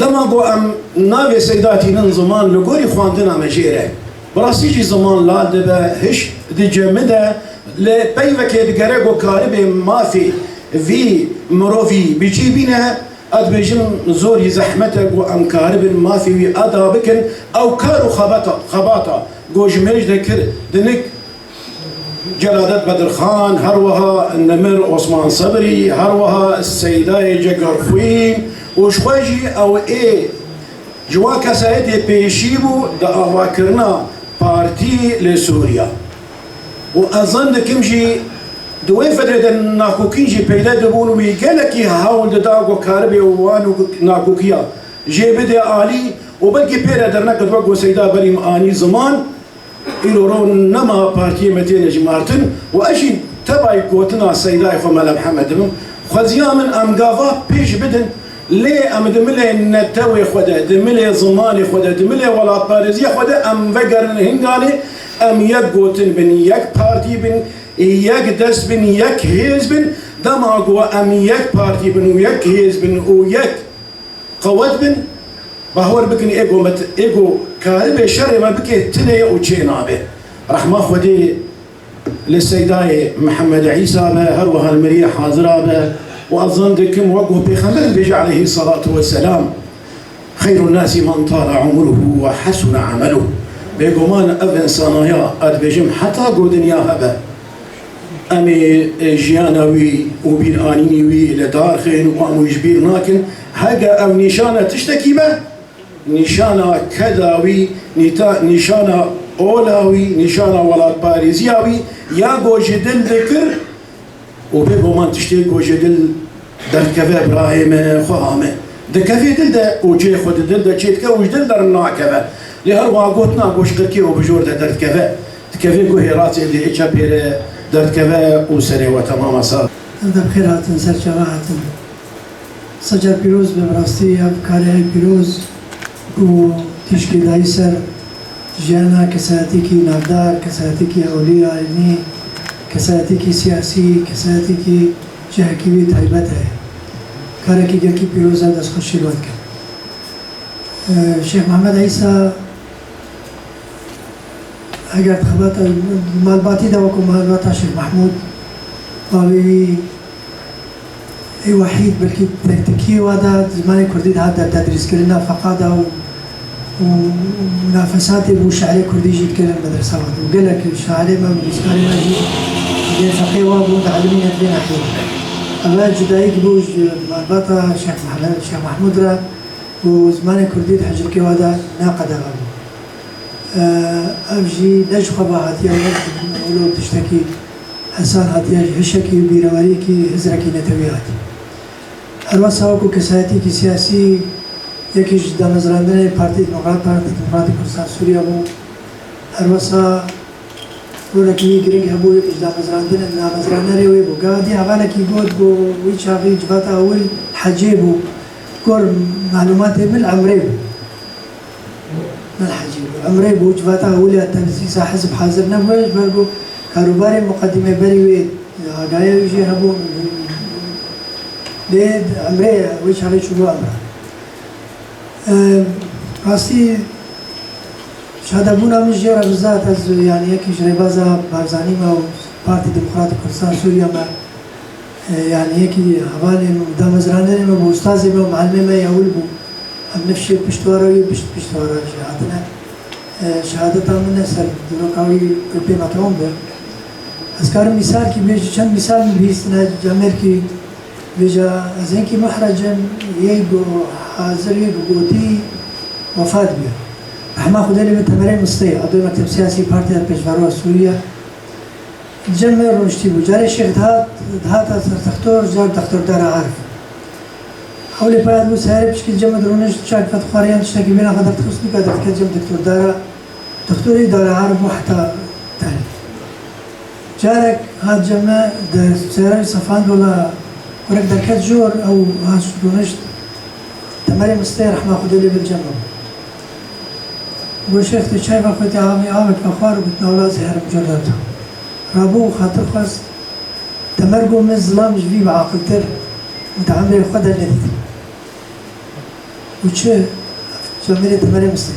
Dema ku em navê Seyda tînin ziman li gorî xwendina me jê re, bi rastî jî ziman lal dibe, hiş dicemide, li peyvekê digere ku karibê mafê vî mirovî bi cî bîne, ez dibêjim zorî zehmet e ku em karibin mafê wî eda bikin, ew kar û xebata, xebata ku ji mêj de kir, dinik Celadet Bedirxan, her wiha Nemir Osman Sebrî, her wiha Seydayê Cegerxwîn û ji xwe jî ew ê ji wan kesayetê pêşî bû di avakirina partî li Sûriya. Û ez zan dikim jî di wê fitrê de nakokîn jî peyde dibûn, wî gelekî hewl dida ku karibê wan û nakokiya jê bide alî û belkî pê re derneket wek ku Seyda berî min anî ziman. Îro ro nema partiyê me tê nejmartin û ez jî tebayî gotina Seydayê xwe Mele Mihemed dibim. Xweziya min em gava pêş bidin, lê em di milê netewê xwe de, di milê zimanê xwe de, di milê welatparêziya xwe de em vegerin hinganê, em yek gotin bin, yek partî bin, yek dest bin, yek hêz bin. Dema ku em yek partî bin û yek hêz bin û yek qewet bin, bawer bikin ê ku me t-, ê ku karibê şerê me bike tune ye û çê nabe. Rehma Xwedê li Seydayê Mihemed Îsa be, her wiha li miriyê hazira be û ez zan dikim wek ku Pêxember dibêje aleyhî selatu weselam, "Xeyrun nasi men tala umruhu ve hasuna ameluh." Bêguman ev însanaya ez dibêjim heta ku dinya hebe, em ê, e, jiyana wî û bîranînî wî li dar xin û em wî ji bîr nakin. Hege ev nîşana tiştekî be, nîşana keda wî, nîta-, nîşana ola wî, nîşana welatparêziya wî, ya ku ji dil dikir û bêguman tiştê ku ji dil derdikeve birayê me, xweha me. Dikeve dil de û cihê xwe di dil de çêdike û ji dil dernakeve. Lê her wiha gotina ku ji qirkê û bijor de derdikeve, dikeve guhê rastê, dihê çepê re derdikeve û serê we temama sar. Ev de bi xêr hatin, ser çava hatin. Sed car pîroz be, bi rastî ev karê pîroz ku tîşkê dayî ser jiyana kesayetekî navdar, kesayetekî ewlî aînî, kesayetekî siyasî, kesayetekî cihekî wî taybet heye. Karekî gelkî pîroz e, destxweşî li we dikim. Ee, Şêx Mehmed Îsa, eger di xebata malbatî de wekû malbata Şêx Mehmûd, bavê wî ê wehîd belkî tektikî wa de zimanê kurdî dihat de tedrîskirina feqa de û, û munafesatê bû şiirê kurdî jî dikirin medresa wa de. Û gelek şairê me û nivîskarê me jî dê feqê wa bûn, dielîmîne di vê nahiyê. Ev cudayîk bû ji malbata Şêx Mehmed, Şêx Mehmûd re. Û zimanê kurdî di hicrikê wa de ne qedexan bû. Ev jî ne ji xwe ve hatiye, ne ji wilo tiştekî hesan hatiye, ji hişekî û bîreweriyekî hizrekî netewî hatiye. Her wesa wekû kesayetîkî siyasî yekî ji damezrandinê Partî Demokrat, Partî Demokratî Kurdistan Sûriye bû. Her wesa Rolekî wî giring hebû, ji damezrandin-, damezranerê wê bû. Gava dî hevalekî got, got, wî çaxî civata ewil hecê bû. Gor malûmatê min emrê bû. Min hecê bû. Emrê bû, civata ewil ya tenisîsa hizb hazir nebûye, ji ber ku karûbarê muqedîmê berî wê agaya wî jê hebû, Lê emrê wê çaxê çûbû emra. Em, rastî şadebûna min jê re bizat ez, yanî yekî ji rêbaza Barzanî me û Partî Demokratîk Kurdistan Sûriye me, e, yanî yekî hevalê min û damezranê min bû, ustazê min û muallimê me yê ewil bû. Em nifşê pişt wara wî pişt pişt wara jî hatine. E, şehadeta min ne ser dîroka wî pê meteon be. Ez karim mîsalkî bêjî, çend mîsal min bihîstine, camêrkî bêje, ez hinkî muhrecim, yê ku hazir yê ku gotî wefat bûye. Rehma Xwedê lê bi Temerê Mistê, Edo Mekteb Siyasî Partiya Pêşveroya Sûriye. Cem me rûniştî bû. Carê şêx dihat, dihata ser textor, car dextor Dara Arif. Hewlê paya dibû seyarê pişkî cem me dirûnişt, çak vet xwariyan tiştekî bêna xwe derdixist, nîka derdiket cem dextor Dara, dextorê Dara Arif bû heta tenê. Carek hat cem me de seyara wî sefand wela kurek derket jor, ew hat rûnişt. Temerê Mistê rehma Xwedê lê bê cem me bû. Got şêx tu çay vexwetî avê, avek vexwar û gotina wela ez herim cor de. Rabû û xatir xwest, Temer got, min zilam ji vî biaqiltir û di emrê xwe de nedît. Û çi? Camêrê Temerê Mistê.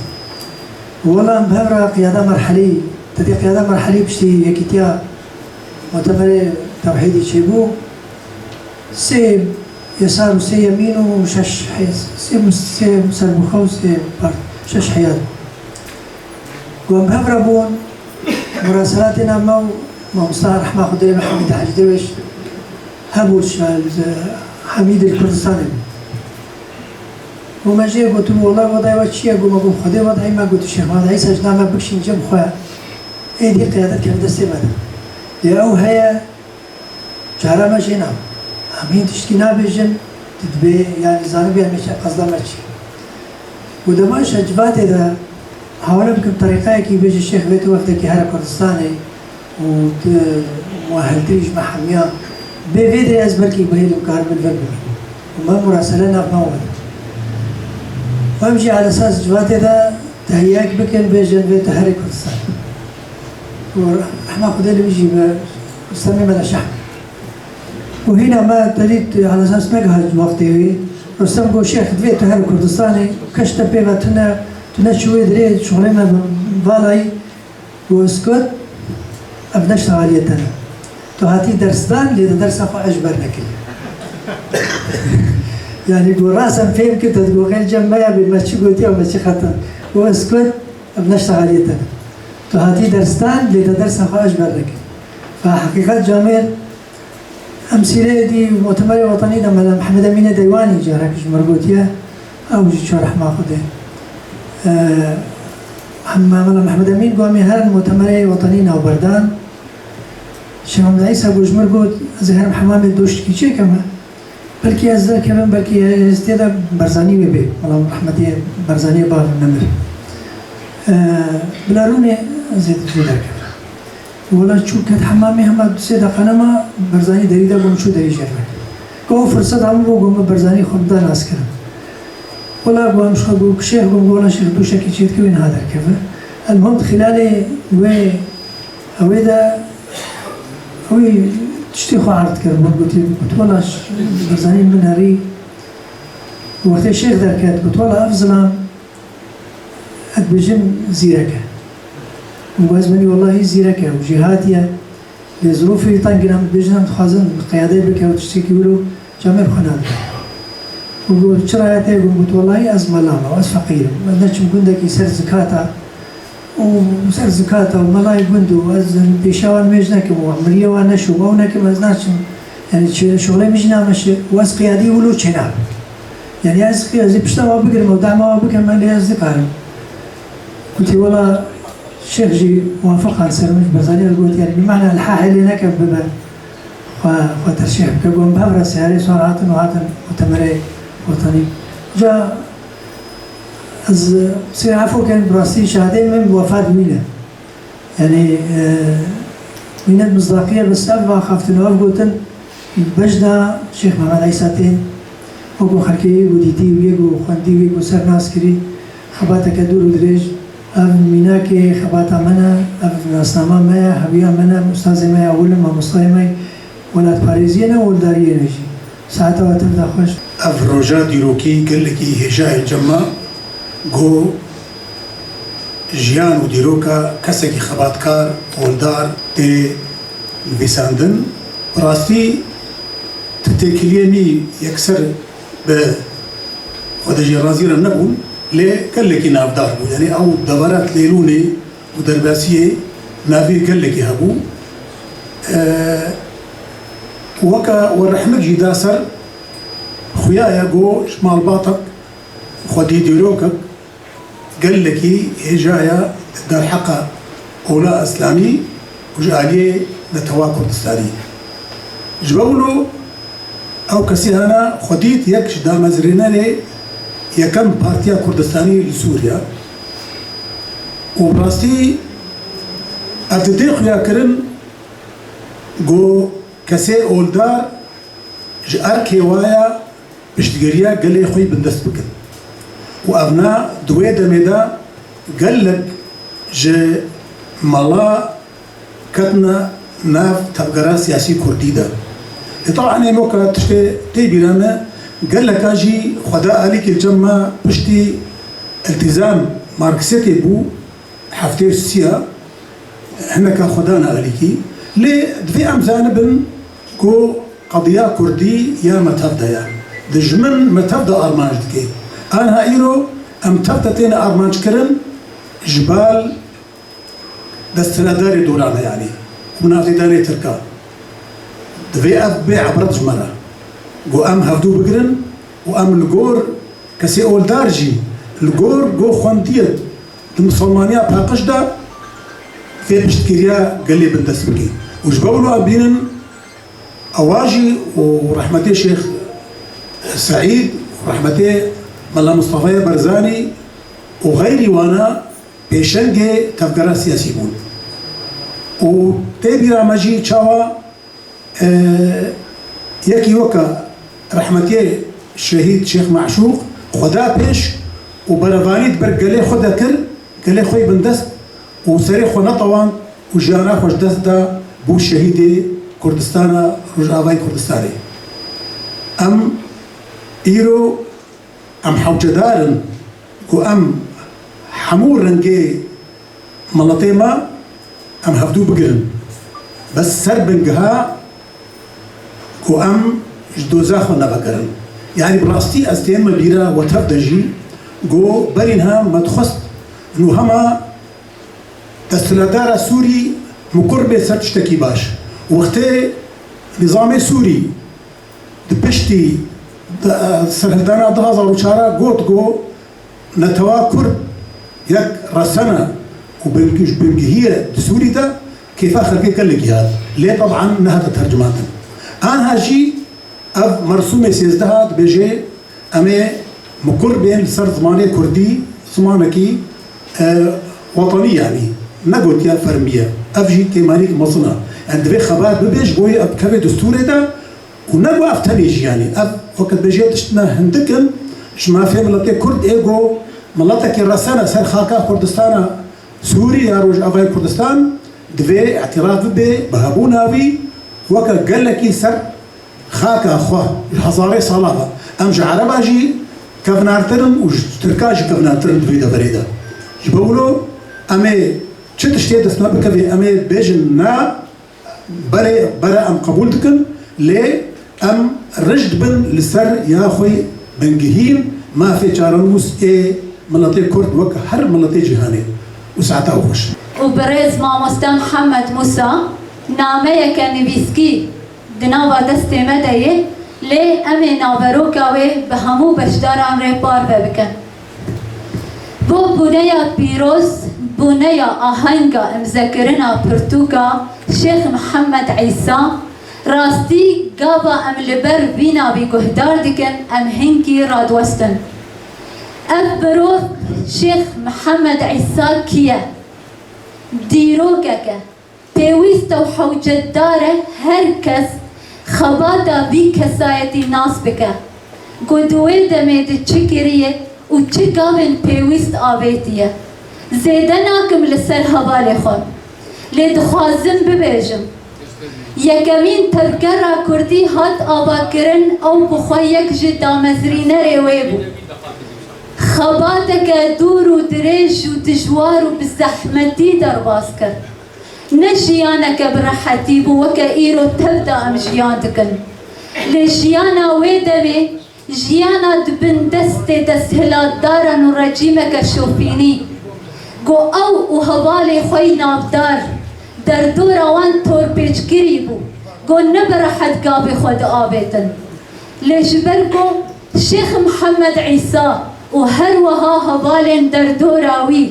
Wela em bi hev re qiyada merhelî, te dî qiyada merhelî piştî yekîtiya mutemerê tewhîdî çêbû. Sê yesar û sê yemîn û şeş hez-, sê mus-, sê serbûxe û sê part, şeş heyat. Wan bi hev re bûn, muraselatê nav me û mamosta rehma Xwedê lê be Hemîd Hecî Derwêş hebû şa-, Hemîd li Kurdistanê bû. Û me jê gotibû, wela wedayê we çi ye? Got me, got Xwedê wedayî me, got Şêx Mehmed Îsa ji nav me bikişîn cem xwe, êdî qiyadet keve destê me de. Lê ew heye, Cara me jê nabin. Em hîn tiştkî nabêjin, tu dibê, yanî zanibê em ê çi qezda me çi. Û dema ji Ecvatê de hawle bikim terîqayekî bêje şêx vê tu wefdekî here Kurdistanê û tu mueheltirî ji me hemiya. Bê vê dirê ez belkî bihêlim karim li vir bibînim. Û me murasele nav me were. Û em jî alesas Ecvatê de tehiyek bikin bêjin vê tu herê Kurdistanê. Û rehma Xwedê li wî jî be, Rustemê me de şeh. Û hîna me te dît, alesas negiha wextê wî. Rustem got, şêx, divê tu here Kurdistanê, kes te pê ve tune, tu neçû wê dirê, şixulê me bi valayî. Û ez got, ev ne şixaliyê te ne. Tu hatî dersdan, lê di dersa xwe ez ji ber nekirî. Yanî got, rast em fêm kir, te digot, xêr cem me ya bê, me çi gotiya, me çi xeta. Û ez got, Ev ne şixaliyê te ne. Tu hatî dersdan, lê te dersa xwe ez ji ber nekir. Fa heqîqet camêr, em sîreyê dî mutemerê wetanî de Mela Mihemed Emînê Deywanî carek ji mir gotiye, ew jî çar rehma Xwedê. Eee, em Mela Mihemed Emîn got, em ê herin mutemerê wetanî navberdan. Şêx Mehmed Îsa got, ji mir got, ez ê herim hemamê doştikî çêkeme. Belkî ez derkevim, belkî ez tê de Barzanî wê bê. Bela rehmetê Barzanî bavê me mir. Ee, bila rûnê ez ê zû derkevim. Wela çû ket hemamê, hema du sê deqe nema Barzanî derî de bûm, çû derî jêr vekir. Ka o firseta min bû, got min Barzanî xwe bida naskirin. Wela got em ji xwe got şêx, got wela şêx dûşekî çêdike wê niha derkeve. Elmuhim di xîlalê wê ewê de Wî tiştê xwe erd kir, min gotî, got, wela ş-, Barzanî min herî, wextê şêx derket, got, wela ev zilam, ez dibêjim zîrek e. Min got, ez benî, wela hî zîrek e û jêhatî ye. Lê zirûfê wî teng in, em dibêjin, em dixwazin qiyadeyê bike û tiştekî wilo, camêr xwe nadibe. Û got, çira ye tê? Got, got, wela ez mela me, ez feqîr im. Ez neçim gundekî ser zikata, û ser zikata û melayê gund û ez pêşa wan mêj nekim û emiriyê wan neşim û ew nekim, ez naçim. Yanî çê-, şixulê min jî nameşe û ez qiyadî wilo çênabim. Yanî ez, ez ê pişta wa bigirim û dema wa bikim, lê ez nikarim. Gotî, wela şêx jî wafiqan ser min, ji Barzanî re got, yanî bi mana li hehê lê neke bibe. Xwe, xwe terşîh bike. Got, em bi hev re seyarê sar hatin û hatin mutemerê wetanî. Ca ez sê efo ken, bi rastî şehadeyê min wefat wî ne. Yanî, e, wî ne mizdaqiye, bes ev axaftin û ev gotin, bejna Şêx Mehmed Îsa tên, wekû xelkê wî ku dîtî, wî ku xwendî, wî ku ser nas kirî, xebateke dûr û dirêj, ev mînakê xebata me ne, ev nasnama me ye, hewiya me ne, ustazê me ya ewil, mamostayê me ye, welatparêziyê ne, oldariyê ne jî. Saeta we tev de xweş. Ev roja dîrokî gelekî hêja ye li cem me, ku jiyan û dîroka kesekî xebatkar, oldar tê nivîsandin. Bi rastî ti têkiliyê mî yekser bi xwedê jî razî re nebûn, lê gelekî navdar bû. Yanî ew devera Lêlûnê û Derbasiyê navê gelekî hebû. E, weke we rehmek jî da ser, xuya ye ku ji malbatek xwedî dîrokek gelekî hêja ye derheqa ola îslamî û ji aliyê netewa Kurdistanî. Ji bo wilo ew kesî hene xwe dît yek ji damezrênerê yekem Partiya Kurdistanî li Sûriye û bi rastî ev didê xuya kirin ku kesê oldar ji erkê wa ye piştgiriya gelê xwe yî bindest bikin. Û ev na di wê demê de gelek ji mala ketine nav tevgera siyasî kurdî de. Lê taban ê moka tiştê tê bîra me, geleka jî xwe da alîkî li cem me piştî îltîzam Marksîtê bû, heftê û sî ya hineka xwe dane alîkî. Lê divê em zanibin ku qediya kurdî ya me tev de ye. Dijmin me tev de armanc dike. Aniha îro em tev de têne armanckirin ji bal desthilatdarê dora me yanî û navdêdanê Tirka. Divê ev bê ebret ji me re. Ku em hevdû bigirin û em li gor kesê oldar jî, li gor ku xwendiyê di misilmaniya paqij de vê piştgiriya gelê bindest bike. Û ji bo wilo em bînin ewa jî û rehmetê Şêx Seîd û rehmetê Mela Mistefayê Barzanî û xeyrî wana pêşengê tevgera siyasî bûn. Û tê bîra me jî çawa, e, yekî weke rehmetiyê şehîd Şêx Meşûq xwe da pêş û berevanî di ber gelê xwe de kir, gelê xwe yî bindest û serê xwe netewand û jiyana xwe ji dest da, bû şehîdê Kurdistana, Rojavayê Kurdistanê. Em îro Em hewcedar in ku em hemû rengê miletê me em hevdû bigirin. Bes ser bingiha ku em ji doza xwe nevegerin. Yanî bi rastî ez tênime bîra we tev de jî ku berî niha me dixwest nû hema desthilatdara Sûrî mikur bê ser tiştekî baş. Wextê nîzamê Sûrî Di piştî de, serhildana du hazar û çar got ku netewa Kurd yek resene û bingî-, bingihî ye di Sûrî de, kêfa xelkê gelekî hat. Lê teban nehate tercimandin. Anha jî ev mersûmê sêzdeh a dibêje, em ê mikur bên li ser zimanê Kurdî, zimanekî, e, wetanî yanî. Negotiya fermî ye. Ev jî kêmanîk mezin e. Yanî divê xebat bibe ji bo ev bikeve destûrê de, Û ne ku ev tenê jî, yanî ev weke dibêje tiştine hindik in, ji mafê miletê Kurd ê ku miletekî resene ser xaka Kurdistana Sûrî ya Rojavayê Kurdistan, divê îtiraf bibe bi hebûna wî weke gelekî ser xaka xwe ji hezarê sala ve. Em ji Ereba jî kevnartir in û ji Tirka jî kevnartir in di vê deverê de. Ji bo wilo em ê çi tiştê dest me bikevê, em ê bêjin na, Berê, bere em qebûl dikin, lê em rijd bin li ser ya xwe bingihîn mafê çarenûs ê miletê Kurd wek her miletê cîhanê. Û saeta we xweş. Û birêz mamoste Mihemed Mûsa nameyeke nivîskî di nava destê me de ye, lê em ê naveroka wê bi hemû beşdaran re parve bikin. Bo boneya pîroz, boneya ahenga imzekirina pirtûka Şêx Mihemed Îsa, rastî gava em li ber vî navî guhdar dikin, em hinkî radiwestin. Ev mirov Şêx Mihemed Îsa kî ye? Dîrokek e. Pêwîst û hewcetdar e her kes xebata vî kesayetî nas bike, ku di wê demê de çi kiriye û çi gavên pêwîst avêtiye. Zêde nakim li ser hevalê xwe, lê dixwazim bibêjim, Yekemîn tevgera kurdî hat avakirin, ew bi xwe yek ji damezrînerê wê bû. Xebateke dûr û dirêj û dijwar û bi zehmetî derbas kir. Ne jiyaneke bi rehetî bû weke îro tev de em jiyan dikin. Lê jiyana wê demê jiyana di bin destê desthilatdaran û rejîmeke şofînî, ku ew û hevalê xwe yî navdar derdora wan torpêçkirî bû, ku ne bi rehet gavê xwe diavêtin. Lê ji ber ku Şêx Mihemed Îsa û her wiha hevalên derdora wî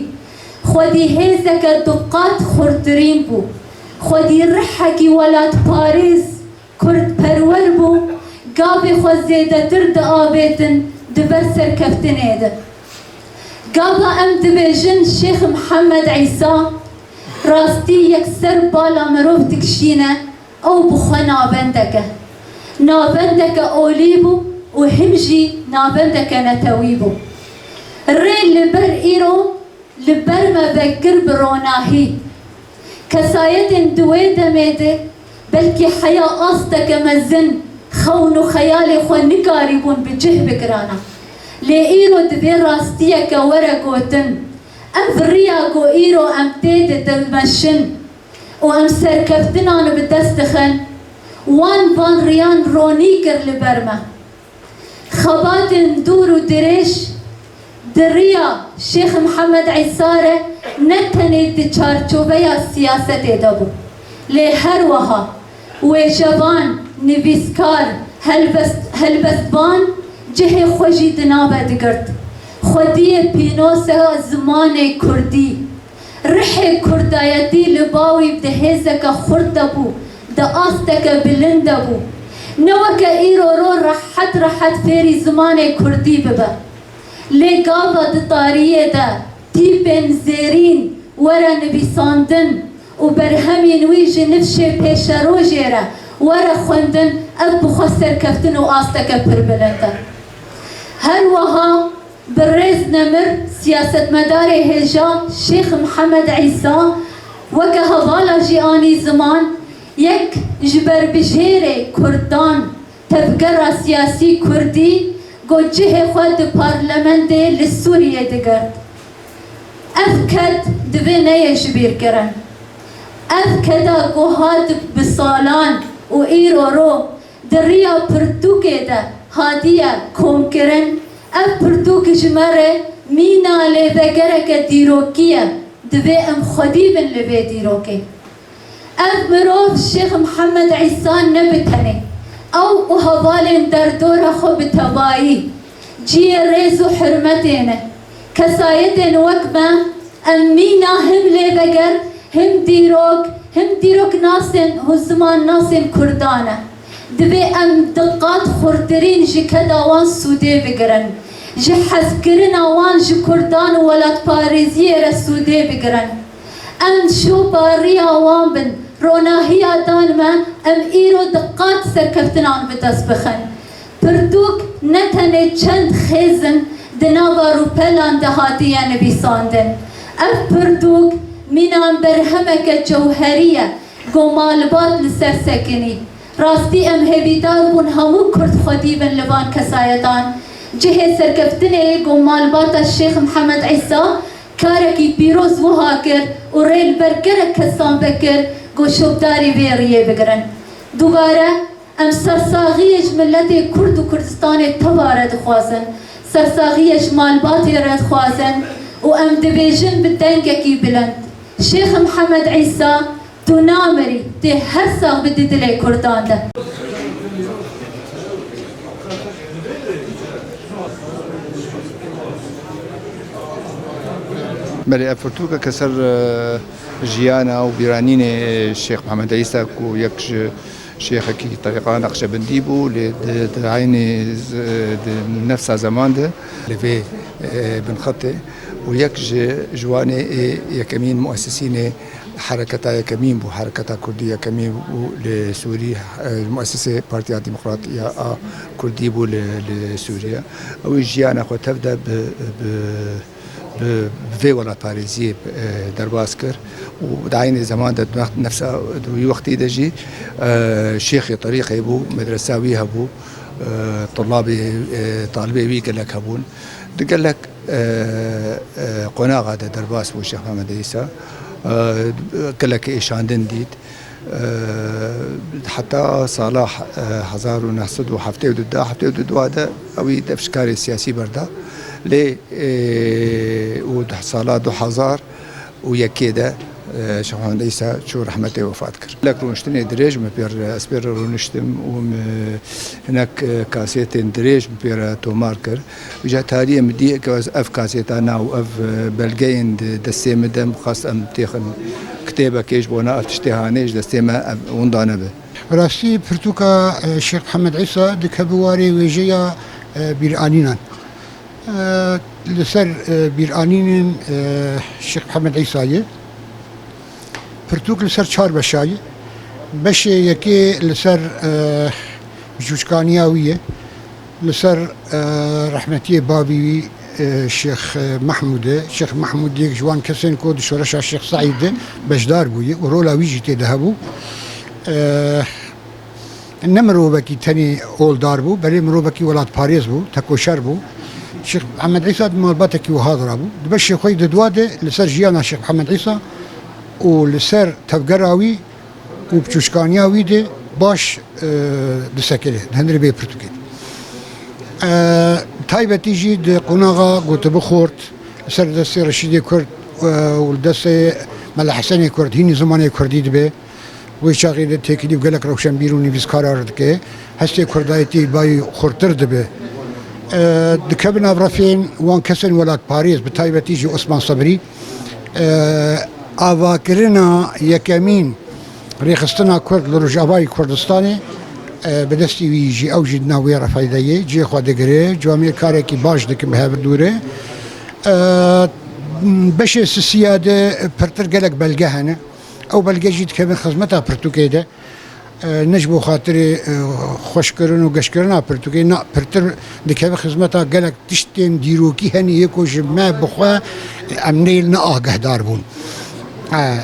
xwedî hêzeke du qat xurtirîn bû, xwedî rihekî welatparêz kurdperwer bû, gavê xwe zêdetir diavêtin di ber serkeftinê de. Gava em dibêjin Şêx Mihemed Îsa rastî yekser bala mirov dikişîne, ew bi xwe navendek e. Navendeke olî bû û him jî navendeke netewî bû. Rê li ber îro li ber me vekir bi ronahî. Kesayetên di wê demê de belkî heya asteke mezin xewn û xeyalê xwe nikarîbûn bi cih bigirana. Lê îro divê rastiyeke were gotin. Ev riya ku îro em tê de dilmeşin û em serkeftinan bi dest dixin, wan van riyan ronî kir li ber me. Xebatên dûr û dirêj di riya Şêx Mihemed Îsa re ne tenê di çarçoveya siyasetê de bû, lê her wiha wêjevan, nivîskar, helbest-, helbestvan cihê xwe jî di nav ve digirt. Xwediyê pînosa zimanê kurdî. Rihê kurdayetî li ba wî di hêzeke xurt de bû, di asteke bilind de bû. Ne weke îro ro rehet rehet fêrî zimanê kurdî bibe. Lê gava di tariyê de tîpên zêrîn were nivîsandin û berhemên wî ji nifşê pêşerojê re were xwendin, ev bi xwe serkeftin û asteke pir bilind e. Her wiha Bi rêz nemir siyasetmedarê hêja Şêx Mihemed Îsa weke hevala jî anî ziman, yek ji berbijêrê kurdan, tevgera siyasî kurdî, ku cihê xwe di parlamendê li Sûriyê digirt. Ev ked divê neyê jibîrkirin. Ev keda ku hat bi salan û îro ro Di riya pirtûkê de hatiye komkirin, ev pirtûk ji me re mîna lêvegereke dîrokî ye, divê em xwedî bin li vê dîrokê. Ev mirov Şêx Mihemed Îsa ne bi tenê, ew û hevalên derdora xwe bi tevayî cihê rêz û hurmetê ne. Kesayetên wek me, em mîna him lêveger, him dîrok, him dîroknasên û zimannasên kurdan e. Divê em di qat xurtirîn ji keda wan sûdê bigirin, ji hezkirina wan ji kurdan û welatparêziyê re sûdê bigirin. Em şopa riya wan bin, ronahiya dan me, em îro di qat serkeftinan bi dest bixin. Pirtûk ne tenê çend xêz in di nava rûpelan de hatiye nivîsandin. Ev pirtûk mîna berhemeke cewherî ye, ku malbat li ser sekinî. Rastî em hêvîdar bûn hemû kurd xwedî bin li van kesayetan. Cihê serkeftinê ku malbata Şêx Mihemed Îsa karekî pîroz wiha kir û rê li ber gelek kesan vekir ku şopdarî vê riyê bigirin. Dubare Em sersaxiyê ji miletê Kurd û Kurdistanê teva re dixwazin, sersaxiyê ji malbatê re dixwazin û em dibêjin bi dengekî bilind, Şêx Mihemed Îsa, tu namirî, tê her sax bi di dilê Kurdan de. Belê, ev pirtûkeke ser, e, jiyana û bîranînê Şêx Mihemed Îsa ku yek ji şêxekî terîqa Neqşebendî bû, lê di, di eynî z-, di nefsa zeman de li vê, e, binxetê û yek ji, ji wanê ê yekemîn muesisînê hereketa yekemîn bû, hereketa kurdî yekemîn bû li Sûrî, e, muesisê Partiya Demokrat ya a Kurdî bû li, li Sûriye. Ew ê jiyana xwe tev de bi, bi Bi vê welatparêziyê, e, derbas kir û di eynê zeman de di wext-, nefsa di wî wextî de jî, e, şêxê terîqê bû, medresa wî hebû, e, tulabê, e, talibê wî gelek hebûn. Di gelek, e, e, qonaxa de derbas bû Şêx Mehmed Îsa. E, gelek êşandin dît. E, heta sala, e, hezar û neh sed û heftê û du, heftê û du de ewî dev ji karê siyasî berda. Lê, e, û di sala du hezar û yekê de, e, Şêx Mehmed Îsa çû rehmetê wefat kir. Gelek rûniştinê dirêj min pê re, ez pê re rûniştim û min hinek, e, kasêtên dirêj min pê re tomar kir. Îja tariyê min dî ku ez ev kasêtana û ev, e, belgeyên di destê min de, min xwest em têxin kitêbekê ji bona ev tiştê hanê ji destê me ev winda nebe. Rastî pirtûka, e, Şêx Mihemed Îsa dikeve warê wêjeya, e, bîranînan. E, li ser, e, bîranînên, e, Şêx Mihemed Îsayê. Pirtûk li ser çar beşa ye. Beşê yekê li ser, e, biçûçkaniya wî ye. Li ser, e, rehmetiyê bavî wî, e, Şêx, e, Mehmûd e. Şêx Mehmûd yek ji wan kesên ku di şoreşa Şêx Seîd de beşdar bûye û rola wî jî tê de hebû. E, ne mirovekî tenê oldar bû, belê mirovekî welatparêz bû, tekoşer bû. Şêx Mihemed Îsa di malbatekî wiha de rabû. Di beşê xwe yî di dua de li ser jiyana Şêx Mihemed Îsa û li ser tevgera wî û biçûçkaniya wî de baş, e, disekine, di hundirê vê pirtûkê. E, taybetî jî di qonaxa gotibû xort, li ser destê Reşîdê Kurd, e, û li destê Mela Hesenê Kurd, hînî zimanê kurdî dibe. Wê çaxê de têkilî bi gelek rewşenbîr û nivîskara re dike. Hestê kurdayetî bayî xurtir dibe. E, dikeve nav refên wan kesên welatparêz, bi taybetî jî Osman Sebrî. E, avakirina yekemîn rêxistina Kurd li Rojavayê Kurdistanê, e, bi destî wî jî, ew jî di nav wê refayî de ye, cihê xwe digire, camiyê karekî baş dikin bi hev dû re. E, beşê sisiya de pirtir gelek belge hene. Ew belge jî dikevin xizmeta pirtûkê de. E, ne ji bo xatirê, e, xweşkirin û geşkirina pirtûkê, na, pirtir dikeve xizmeta gelek tiştên dîrokî hene yê ku ji me bi xwe, e, em neyl ne agehdar bûn. E,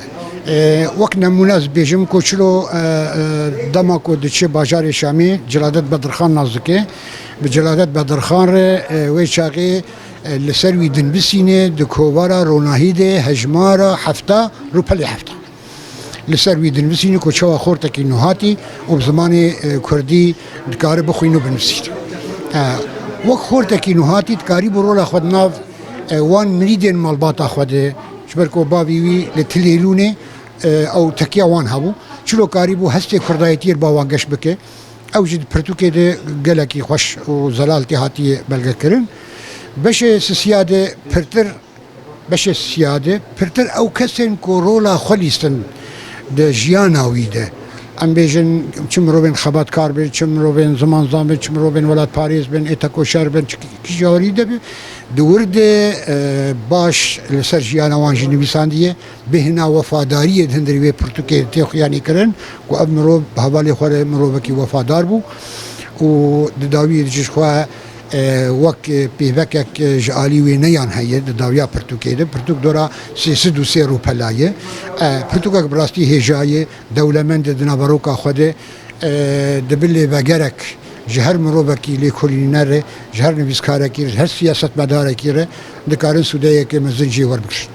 e, wek nemûne ez bêjim ku çilo, e, e, dema ku diçe bajarê Şamê, Ciladet Bedirxan nas dike, bi Ciladet Bedirxan re, e, wê çaxê, e, li ser wî dinvisîne, di kovara Ronahî de hejmara hefta, rûpelê hefta. Li ser wî dinivîsîne ku çawa xortekî nûhatî û bi zimanê, e, kurdî dikare bixwîne û binivîsîne. E, wek xortekî nûhatî dikarîbû rola xwe di nav, e, wan mirîdên malbata xwe de, ji ber ku bavî wî li Tilêlûnê, e, ew tekiya wan hebû. Çilo karîbû hestê kurdayetiyê li ba wan geş bike. Ew jî di pirtûkê de gelekî xweş û zelal tê hatiye belgekirin. Beşê sisiya de pirtir Beşê sisiya de pirtir ew kesên ku rola xwe lîstin di jiyana wî de. Em bêjin, çi mirovên xebatkar bin, çi mirovên zimanzan bin, çi mirovên welatparêz bin, ê tekoşer bin, çi kî-, kîja warî de be, di wir de, e, baş li ser jiyana wan jî nivîsandiye. Bêhna wefadariyê di hundirê wê pirtûkê tê xuyanî kirin ku ev mirov bi hevalê xwe re mirovekî wefadar bû û di dawiyê de ji xwe e, wek, e, pêvekek, e, ji alî wê neyan heye di dawiya pirtûkê de. Pirtûk dora sê sed û sê rûpela ye. E, pirtûkek bi rastî hêja ye, dewlemend e di naveroka xwe de. E, dibe lêvegerek ji her mirovekî lêkolîner re, ji her nivîskarekî re, ji her siyasetmedarekî re dikarin sûdeyeke mezin jê werbigirin.